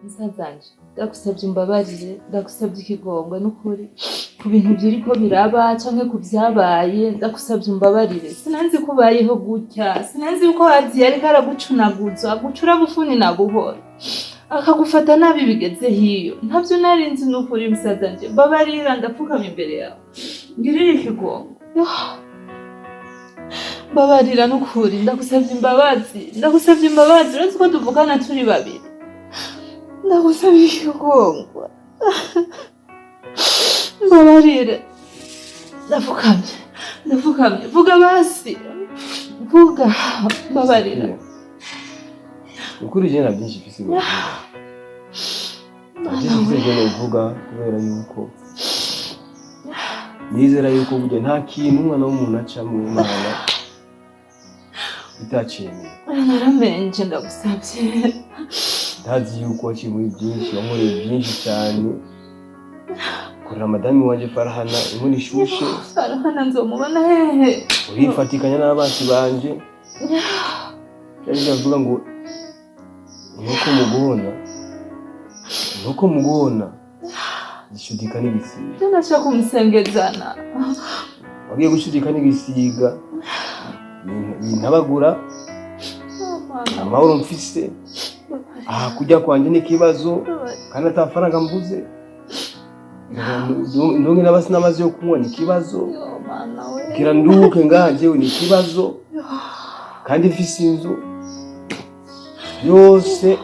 Musazanje, ndagusabye umbabarire, ndagusabye ikigongwe n'ukuri ku bintu biriko biraba canke ku vyabaye. Ndagusabye umbabarire. Sinanzi ko ubayeho gutya, sinanzi ko haziye ariko aragucunaguza, agucura bufuni na buhoro, akagufata nabi bigeze hiyo. Ntavyo nari nzi n'ukuri. Musazanje, mbabarira, ndapfukama imbere yawe, ngirira ikigongwe. Mbabarira n'ukuri, ndagusabye imbabazi, ndagusabye imbabazi. Uretse ko tuvugana turi babiri, ndagusabye ikigongwe, mbabarire. Ndapfukamye, ndapfukamye. Vuga basi, vuga, mbabarira. Ukuri je nta byinshi mfise novuga, nta byinshi mfise je novuga, kubera yuko nizera yuko burya nta kintu umwana w'umuntu acamwo Imana itacemeye. Naramenje, ndagusabye. Ndazi yuko waciye muri byinshi, wankoreye byinshi cyane. Korera madame wanje Farahana inkono ishushe. Farahana nzomubona hehe? Urifatikanya n'abansi banje. Byari byavuga ngo inkoko mu guhona, inkoko mu guhona zishudika n'ibisiga. Je nashaka kumusengezana. Wagiye gushudika n'ibisiga bintabagura. Mana. Amahoro mfise aha, kujya kwanje n'ikibazo kandi ata faranga mbuze. Ndonke n'abasi n'amazi yo kunywa ni ikibazo. Yo Mana we. Kugira nduhuke ngaha jewe ni ikibazo, kandi mfise inzu yose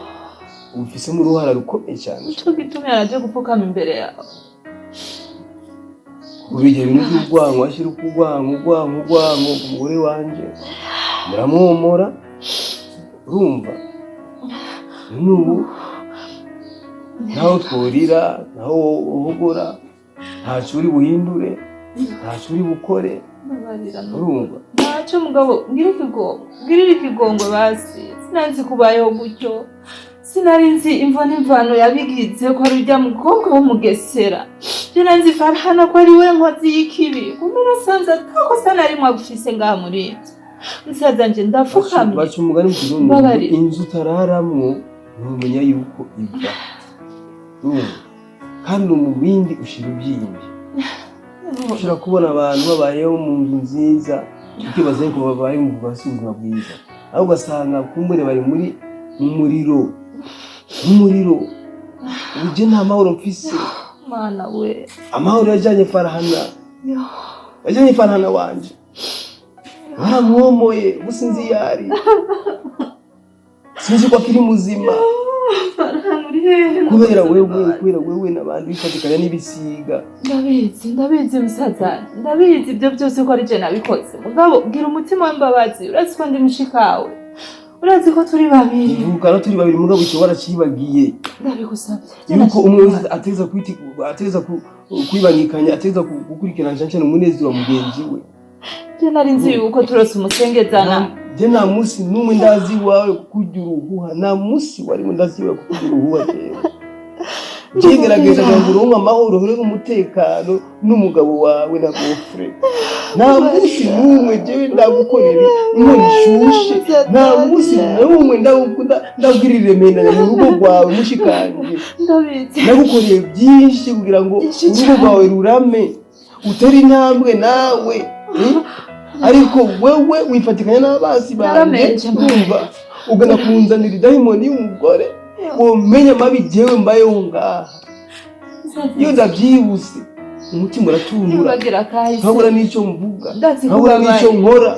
ubifisemo uruhara rukomeye cyane. Nico gitumye yaraje gupfukama imbere yawe. Kubijya ibintu by'urwango, ashyira urwango, urwango, urwango ku mugore wanje, muramwomora. Urumva n'ubu ntaho tworira, ntaho uhogora, ntacyo uri buhindure, ntacyo uri bukore. Mbabarira. Urumva? Ntacyo mugabo, ngira ikigongo, ngirira ikigongo basi. Sinanzi kubayeho gutyo, sinari nzi imvo n'imvano yabigize ko ari urya mukobwa w'umugesera. Je nari Farhana ko ari we nkozi y'ikibi, kumbe nasanze atakosa na rimwe agufise ngaha muri iyi nzu. Musaza nje, ndapfukamye. Baca umugani mu Kirundi ngo Mbabarira. inzu utararamwo ntumenya yuko iva. Urumva? Kandi mu bindi ushira ubyimbye, ushobora kubona abantu babayeho mu nzu nziza, ukibaza yuko babaye mu buzima bwiza, aho ugasanga kumbure bari muri mu muriro, mu muriro. Ubu je nta mahoro mfise. Mana we. Amahoro yajanye Farahana, yajanye Farahana wanje, baramwomoye. Ubu sinzi iyo ari, sinzi ko akiri muzima. Farhana, uri hehe? Kubera wewe, kubera wewe n'abandi bifatikanya n'ibisiga. Ndabizi, ndabizi musaza, ndabizi ibyo byose ko ari je nabikoze. Mugabo gira umutima w'imbabazi. Urazi ko ndi mushikawe, urazi ko turi babiri. Tuvukana turi babiri, mugabo icyo waracibagiye. Ndabigusabye. Yuko umwe wese ategeza kwiti, ategeza kwibangikanya, ategeza gukurikirana cyane cyane umunezero wa mugenzi we. Je nari nzi yuko turose umusengezana. Je nta munsi n'umwe ndazi iwawe kukurya uruhuha, nta munsi warimwe ndazi iwawe kukurya uruhuha. Jewe je gerageza ngo uronke amahoro, uronke umutekano n'umugabo wawe na gofre. Nta munsi n'umwe jewe ndagukorera inkono ishushe, nta munsi n'umwe ndabwirira iremeranya mu rugo rwawe, mushikanje. Ndabizi. Nagukoreye byinshi kugira ngo Byinshi urugo cyane. rwawe rurame, utere intambwe nawe, eh? Ariko wewe wifatikanya n'abasi banje. Naramenje. Urumva, ugana kunzanira idayimoni y'umugore. Womenya amabi jewe mbayeho ngaha. Iyo ndabyibuse umutima uratunura. Ntibagira kahise. Nkabura n'icyo mvuga, Ndazi ko nkabura n'icyo ubabaye. nkora.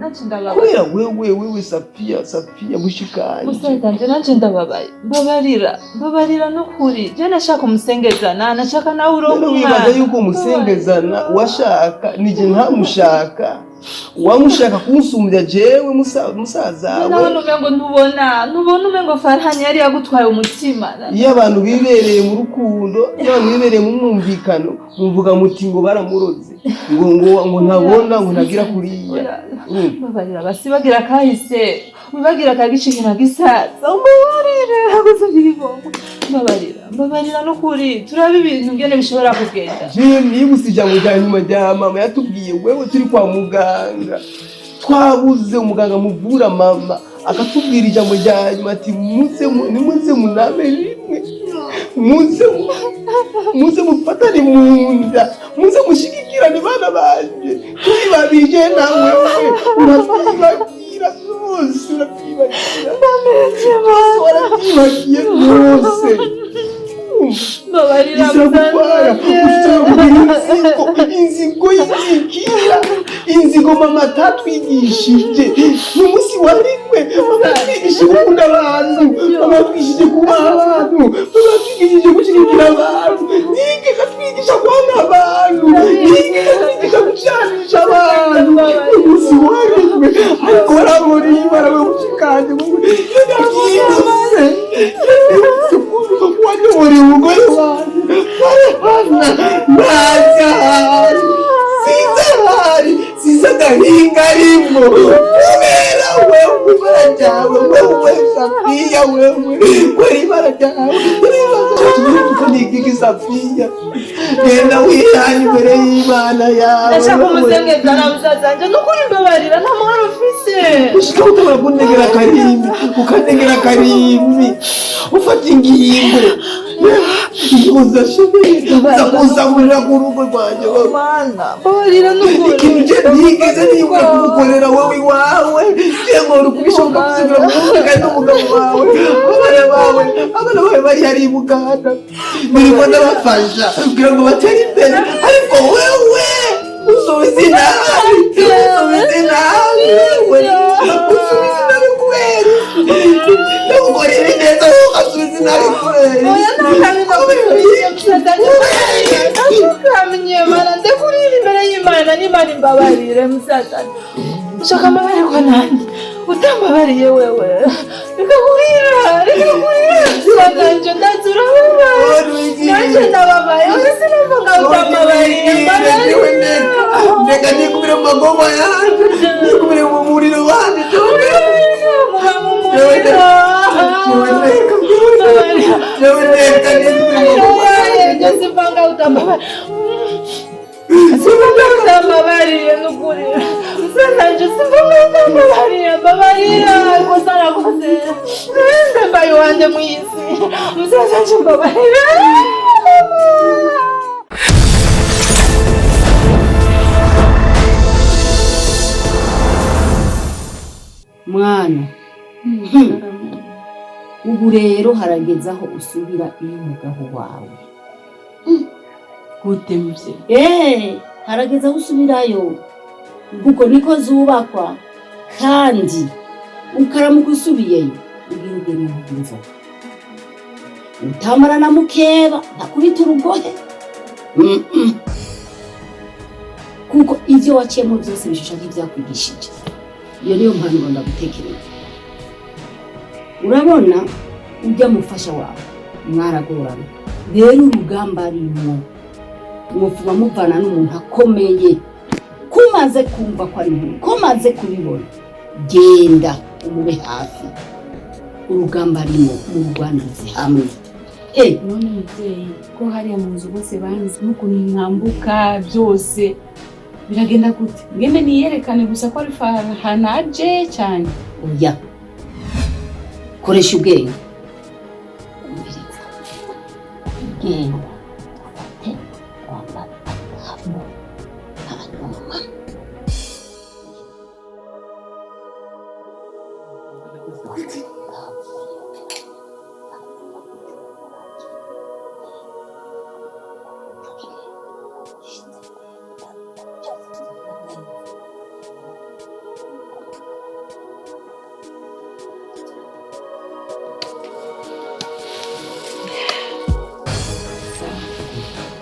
Nanje ndababaye. Kubera wewe, wewe Safiya, Safiya mushikanje. Musaza nje, nanje ndababaye. Mbabarira, mbabarira n'ukuri. Je nashaka umusengezana, nashaka nawe uronke Rero umwana. wibaza yuko umusengezana washaka nije ntamushaka, wamushaka kunsumbya jewe musaza we. Ndabona umengo ntubona, ntubona umengo Farhani yari yagutwaye umutima. Iyo abantu bibereye mu rukundo, iyo abantu bibereye mu mwumvikano, muvuga muti ngo baramuroze, ngo ntabona, ngo ntagira kuriya. Urumva? Mbabarira basi, bagira kahise, wibagira akagishiki na gisaza. Umbabarire, agusabye igikombe. Mbabarira, mbabarira n'ukuri. Turabe ibintu ngene bishobora kugenda. Jewe nibutse ijambo rya nyuma rya mama yatubwiye wewe turi kwa muganga. Twabuze umuganga muvura mama, akatubwira ijambo rya nyuma ati: "Muze nimuze muname rimwe, muze mufatane mu nda, muze mushigikirane bana banje, turi babije." Nawe urabyibagira byose, urabyibagira byose, warabyibagiye byose. Mbabarira. Izagutwara Musaza. Inzigo, inzigo y'inzikira, inzigo mama atatwigishije n'umunsi wa rimwe. Mama yatwigishije gukunda abantu, mama yatwigishije kubaha abantu, mama yatwigishije gushyigikira abantu, ntiyigeze atwigisha kwanga abantu, ntiyigeze atwigisha gucanisha abantu n'umunsi wa rimwe. Ariko waraburiye ibara we mushikanje, iyo nabyibutse, nibutse ukuntu wanyoboriye umugore wanjye. Farahana ntazahari, sinzahari, sinzi agahinga arimo kubera wewe, ibara ryawe wewe Safiya, wewe kwera ibara ryawe. Tuko Safiya, genda wihanye imbere y'Imana yawe. Ndashaka umusengeza na musaza wanje, nukuri mbabarira, nta mahoro mfise. Ushika utabura kuntegera akarimbi, ukantegera akarimbi, ufata ingingo, ingingo zidashemeye, uza kunsamurira ku rugo rwanjye wowe. Mana, mbabarira nukuri. Ikintu je ntigeze nibuka kugukorera wowe iwawe, je nkora ukubishoboka gusubira mu rugo kandi n'umugabo wawe, abana bawe bari hariya i Buganda, nirimo ndabafasha kugira ngo batere imbere, ariko wewe usubiza inabi, usubiza inabi, wewe usubiza inabi kubera iki? Ndagukorera ineza, wowe ugasubiza inabi kubera Oya, iki? nta kabi nakubwiye, musaza wanje. Ndapfukamye, Mana, ndakurira imbere y'Imana n'Imana imbabarire. Musaza, ushaka mbabarirwa nanjye utambabariye wewe? Reka kurira, reka kurira, musaza wanje. Ndazi urababaye, nanjye ndababaye. Oya, sinumva utambabariye, mbabarira. Reka nikubire mu magoma yanjye, nikubire mu muriro wanjye. Muba mu muriro. Jewe reka nikubire mu magoma yanjye. Simvanga utambabariye, simvanga utambabariye nukuri. Musaza wanje, simvanga utambabariye. Mbabarira ikosa nakoze, mbaye wanje mw'isi. Musaza wanje, mbabarira. Mwana, ubu rero harageze aho usubira iyo umugabo wawe. Gute, muvyeyi? Eh, harageze aho usubirayo, kuko niko zubakwa, kandi ukaramuka usubiyeyo ugira ugere inzoga utamara na mukeba ntakubita urugohe. Kuko ibyo waciyemo byose bishusha nk'ibyakwigishije. Iyo niyo mpanuro ndagutekereza. Urabona ujya mufasha wawe mwaragorana, rero urugamba arimwo mwopfuma muvana n'umuntu akomeye. Kumaze kumva ko ari inkuru, kumaze kubibona, genda umube hafi, urugamba arimo murwanirize hamwe. None muvyeyi, ko hariya mu nzu bose banzi n'ukuntu nkambuka byose, biragenda gute? Ngende niyerekane gusa ko ari Farahanaje cyane? Oya, koresha ubwenge. Umviriza, genda ufate wambare hamwe hanyuma.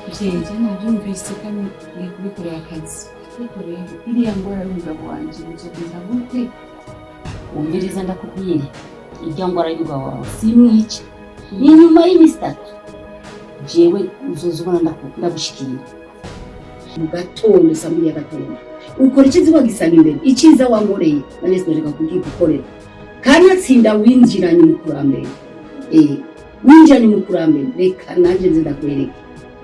Muvyeyi, je navyumvise kandi ngiye kubikorera akazi, ariko rero iriya ngwara y'umugabo wanje bizogenda gute? Wumviriza ndakubwire, irya ngwara y'umugabo wawe simwica, ni nyuma y'iminsi 3 jewe uzoza ubona ndagushikira mu gatondo, saa 2 y'agatondo. Ukora icyiza wagisanga imbere, icyiza wankoreye nanjye sinareka kubwigukorera. Kanatsinda winjiranye umukurambere, winjiranye umukurambere. Reka nanjye nze ndakwereke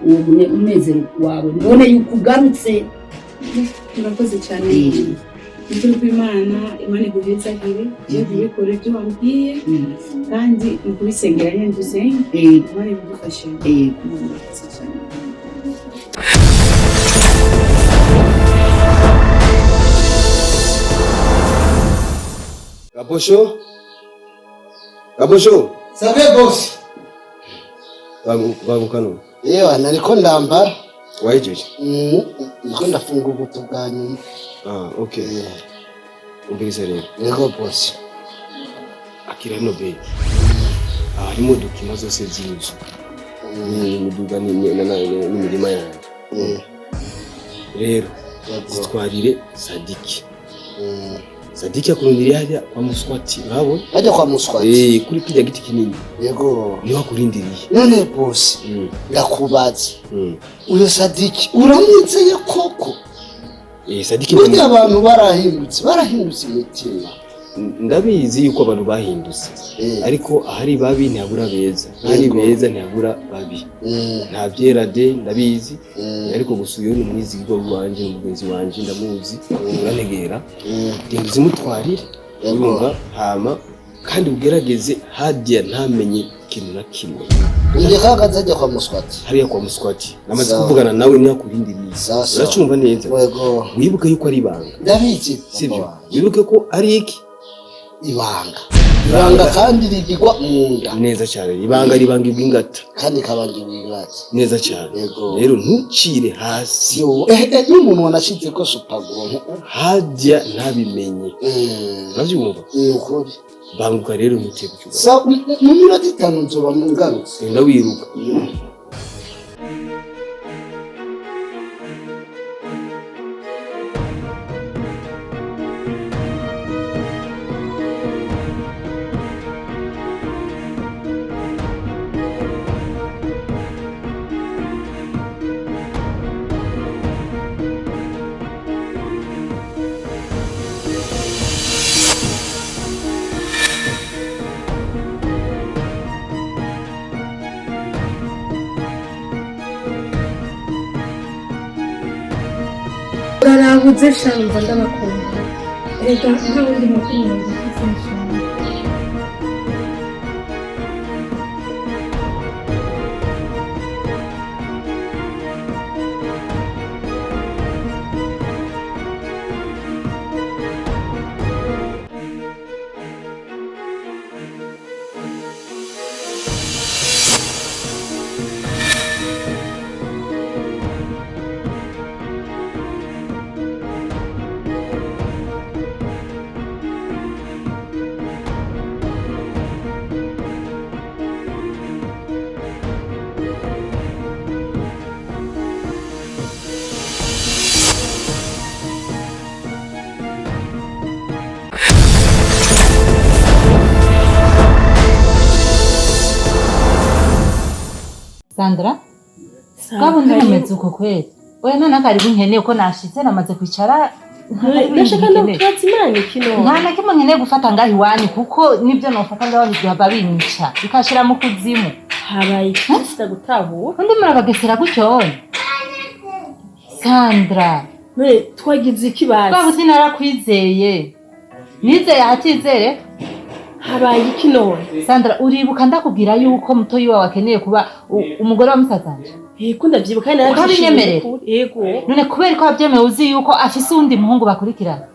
uwo umunezero wawe, mbone yuko ugarutse. Murakoze cyane. Ukuri kw'Imana, Imana iguhezagire, ugiye kubikora ibyo wambwiye, kandi ni ukubisengera nyine, dusenge, Imana ibidufashemo. Murakoze cyane. Kaposho, Kaposho. Sabe boss. Banguka none. Yewe, nariko ndambara. Wahejeje? Niko ndafunga ubuto bwa nyuma. Ah, okay. Umviriza rero. Yego boss. Akira ino begi. Aha harimo documents zose z'inzu n'imiduga n'imirima yanjye. Rero zitwarire Sadiki. Sadiki akurindiriye hariya kwa Muswati, urabona? Bajya kwa Muswati. Eh, kuri kirya giti kinini. Niho akurindiriye. None boss, ndakubaza. Uyo Sadiki uramwizeye koko? Eh, Sadiki. Burya abantu barahindutse, barahindutse imitima. Ndabizi yuko abantu bahindutse, ariko ahari babi ntihabura beza, ahari beza ntihabura babi. Nta byera de, ndabizi. Ariko gusa uyu ni umwizigirwa wanje, ni umugenzi wanje, ndamuzi, uranegera. Genda uzimutwarire, urumva, hama kandi ugerageze Hadia ntamenye ikintu na kimwe. Ugiye kagaze ajya kwa Muswati. Hariya kwa Muswati namaze kuvugana nawe, niho akurindiriye. Uracumva neza? Yego. Wibuke yuko ari ibanga. Ndabizi. Sibyo? Wibuke ko ari iki? Ibanga. Ibanga kandi rigirwa mu nda. Neza cyane. Ibanga ribangirwa ingata. Kandi kabangirwa ingata. Neza cyane. Rero ntucire hasi. N'umuntu wanashize ko supaguro. Hadia ntabimenye. Urabyumva? Ni ukuri. Banguka rero ntutebe ikibazo. Sa mu minota 5 nzoba ngarutse. Genda wiruka. Urabuze shamva, ndabakunda. Reka, nta wundi mukuru wanjye mfise nshaka. Sandra, bwa bundi bumeze uko kweli? Oya, nta n'akaribu nkeneye, ko nashitse namaze kwicara, nta karibu Ndashaka nkeneye. ndakubaza, Imana iki none? Nta na kimwe nkeneye gufata ngaho iwanyu, kuko nibyo nofata ngaho bigahava binyica bikashira mu kuzimu. Habaye iki kitagutahura? Undi murabagesera gutyo wowe Sandra? None twagize iki bazi? Bwa bundi narakwizeye, nizeye ahatizere. Habaye iki none? Sandra, uribuka ndakubwira yuko mutoyi wawe akeneye kuba umugore wa musazanje? Yego, ndavyibuka kandi naravyishimiye. Ukabinyemerera? Ukuri. Yego. None kubera ko wabyemeye, uzi yuko afise uwundi muhungu bakurikirana?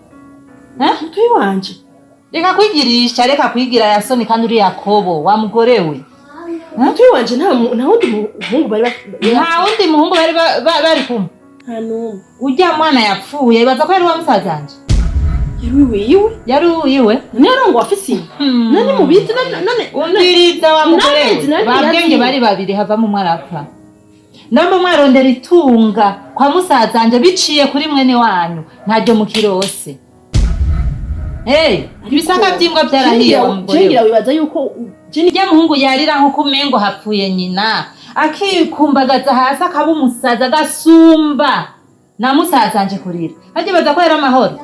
Mutoyi wanje? Reka kwigirisha, reka kwigira Yasoni kandi uri Yakobo wa mugore we. Mutoyi wanje nta wundi muhungu bari Nta wundi muhungu bari bari kumwe? Nta n'umwe. Ujya mwana yapfuye, ibaza ko yari uwa musazanje. Yari uwiwe. Yari uwiwe. None yarongo afise inda? None mubizi none? Umviriza wa mugore None we, nari babwenge bari babiri, havamo umwe arapfa. Namwe mwarondera itunga kwa musazanje biciye kuri mwene wanyu, ntaryo mukirose. Hey, ibisaka vy'imbwa vyarahiye wa mugore we. Jengira wibaza yuko Ujya muhungu yarira nkuko umengo hapfuye nyina, akikumbagaza hasi, akaba umusaza, agasumba na musazanje kurira. Baza ko yari amahoro?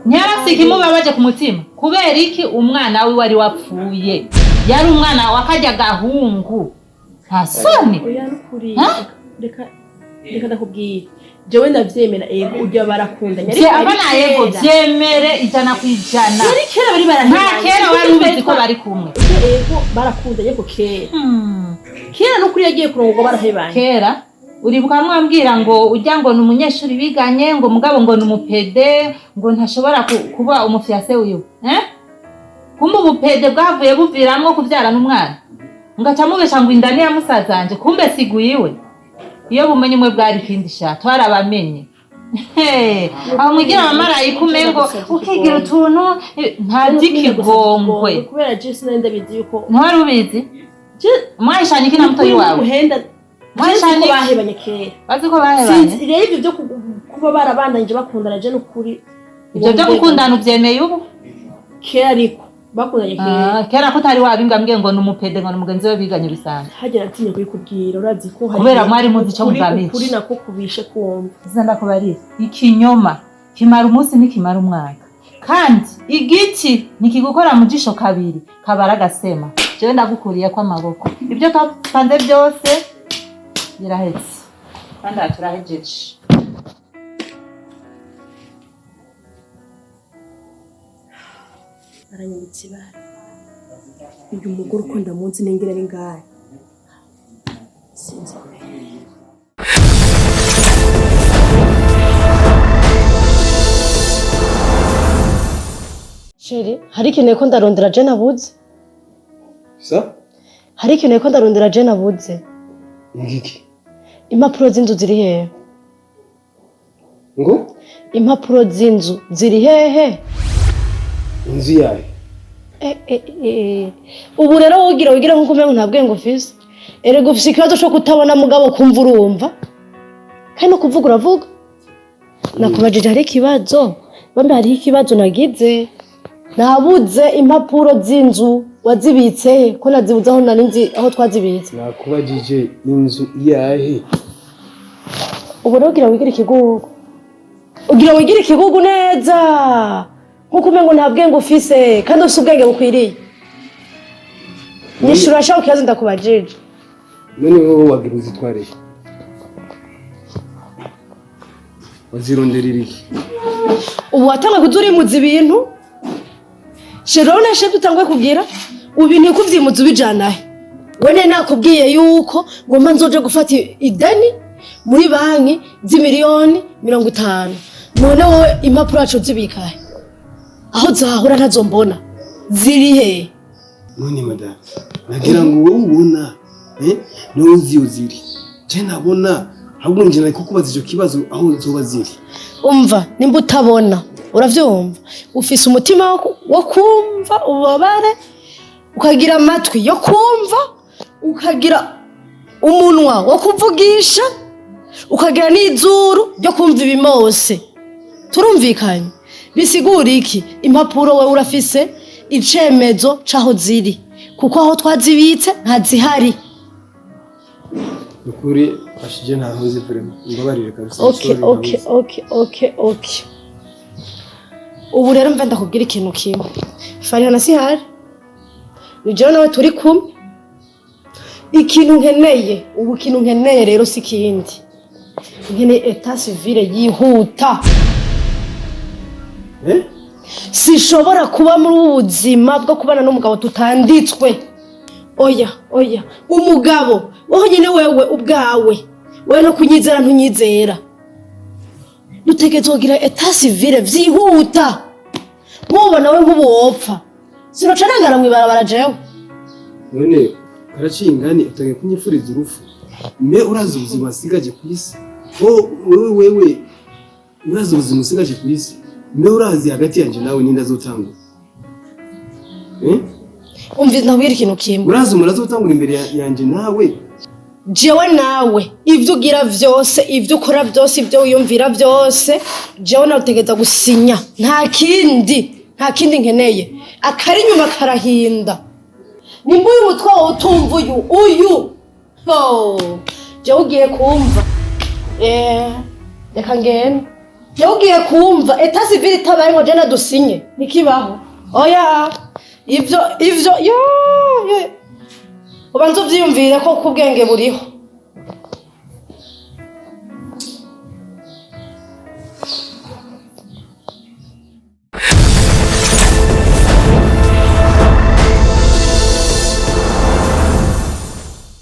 Ntiyarafise ikimubabaje ku mutima? Kubera iki? Umwana wiwe wari wapfuye, yari umwana wa karya gahungu. Nta soni? Oya, nukuri. Ha? Reka. Reka ndakubwira, jewe ndavyemera, ego, urya barakundanye. Vye abana, yego, vyemere 100%. Yari kera bari Nta barahebanye. kera wari ubizi ko bari kumwe. Ego, barakundanye ko kera. Kera n'ukuri yagiye kurongorwa barahebanye. Kera uribuka mwambwira ngo ujya ngo ni umunyeshuri biganye, ngo mugabo ngo ni umupede, ngo ntashobora kuba umufiancé wiwe, eh? Kumbe ubupede bwavuye buviramwo kubyarana umwana, ngaca mubesha ngo inda ni ya musazanje, kumbe siguyiwe. Iyo bumenye umwe bwari ikindi sha, twarabamenye. Hey, aho mwigira abamarayika umengo ukigira utuntu, nta by'ikigongwe. Kubera je sinari ndabizi yuko Ntiwari ubizi? Mwahishanye iki na mutoyi wawe? Muhenda. Mwahishanye ko bahebanye kera. Bazi ko bahebanye. Sinzi rero ibyo byo kuba barabandanyije bakundana, je n'ukuri. Ibyo byo gukundana ubyemeye ubu? Kera, ariko bakundanye kera. Ah, kera ko utari wabimbwa mbwiye ngo ni umupede, ngo ni umugenzi we biganye bisanzwe. Hagera atinya kubikubwira, urazi ko hari Kubera mwari muzi ico mugamije. Ukuri nako kubishe kumva. Iza ndakubarira, ikinyoma kimara umunsi ntikimara umwaka, kandi igiti ntikigukora mu jisho kabiri kabara agasema. Jewe ndagukuriyeko amaboko, ibyo twapanze byose birahetse, kandi aha turahejeje. Aranyibutsa ibara uyu mugore uko ndamunsi nengera ari ngahe, sinzi. Chéri, hari ikintu ko ndarondera je nabuze. Sa? Hari ikintu ko ndarondera je nabuze. Ngiki? Impapuro z'inzu ziri hehe? Ngo? Impapuro z'inzu ziri hehe? Inzu yawe? Eh, eh, eh. Ubu rero wogira wigira nkuko umengo nta bwenge ufise. Erega ufise ikibazo co kutabona, mugabo kumva urumva. Kandi no kuvuga uravuga. Nakubajije hari ikibazo. Bambe hariho ikibazo nagize. Nabuze impapuro z'inzu, wazibitse he? Ko nazibuze aho nari nzi aho twazibitse. Nakubajije inzu yahe. Ubu rero ugira wigire ikigugu. Ugira wigire ikigugu neza. Nkuko umengo nta bwenge ufise kandi ufise ubwenge bukwiriye. Nyishura shaka ikibazo ndakubajije. None wowe wagira uzitware he? Wazironderera iki? Ubu watanguye kuza urimuza ibintu. Sherone shebye utanguye kugira ubu ibintu kuvyimuza ubijana he? Wene nakubwiye yuko ngomba nzoje gufata ideni muri banki z'imiliyoni 50. None wowe impapuro yacu zibikahe? Aho zahora ntazo mbona. Ziri he? None madame, nagira ngo wowe ubona, eh, niwe uzi iyo ziri. Je nabona, ahubwo nje nari kukubaza ico kibazo aho zoba ziri. Umva, nimba utabona, uravyumva, ufise umutima wo kumva ububabare, ukagira amatwi yo kumva, ukagira umunwa wo kuvugisha, ukagira n'izuru ryo kumva ibimose. Turumvikanye? Bisigura iki? Impapuro wewe urafise icemezo c'aho ziri, kuko aho twazibitse ntazihari. Nukuri ashije ntaho nzi vraiment, mbabarire kabisa. Okay. Sorry, Okay. ntaho nzi. Okay. Ubu rero mve ndakubwira ikintu kimwe. Farihana sihari, ni jewe nawe turi kumwe. Ikintu nkeneye ubu, ikintu nkeneye rero si ikindi, nkeneye état civil yihuta. Eh? Sishobora kuba muri ubu buzima bwo kubana n'umugabo tutanditswe. Oya, oya, umugabo wowe nyine, wewe ubwawe, wewe no kunyizera ntunyizera. Dutegerezwa kugira état civil vyihuta. Nk'ubu nawe, nk'ubu wopfa, sinoca nangara mw'ibarabara jewe. None karaciye ingani utangiye kunyifuriza urupfu? Mbe urazi ubuzima nsigaje ku isi? Wowe wewe urazi ubuzima usigaje ku isi? Mbe urazi hagati yanje nawe ninde azotangura, eh? Umva ndabwira ikintu kimwe. Urazi umuntu azotangura imbere yanje nawe? Jewe nawe, ibyo ugira vyose, ibyo ukora byose, ibyo wiyumvira byose, jewe nawe utegereza gusinya. Nta kindi, nta kindi nkeneye. Akari inyuma karahinda. Nimba uyu mutwe wawe utumva uyu ho, jewe ugiye kumva. Reka ngende. Jewe ugiye kumva état civil itabaye ngo je nadusinye, ntikibaho. Oya, ivyo yo yo. Ubanza uvyiyumvire ko ubwenge buriho.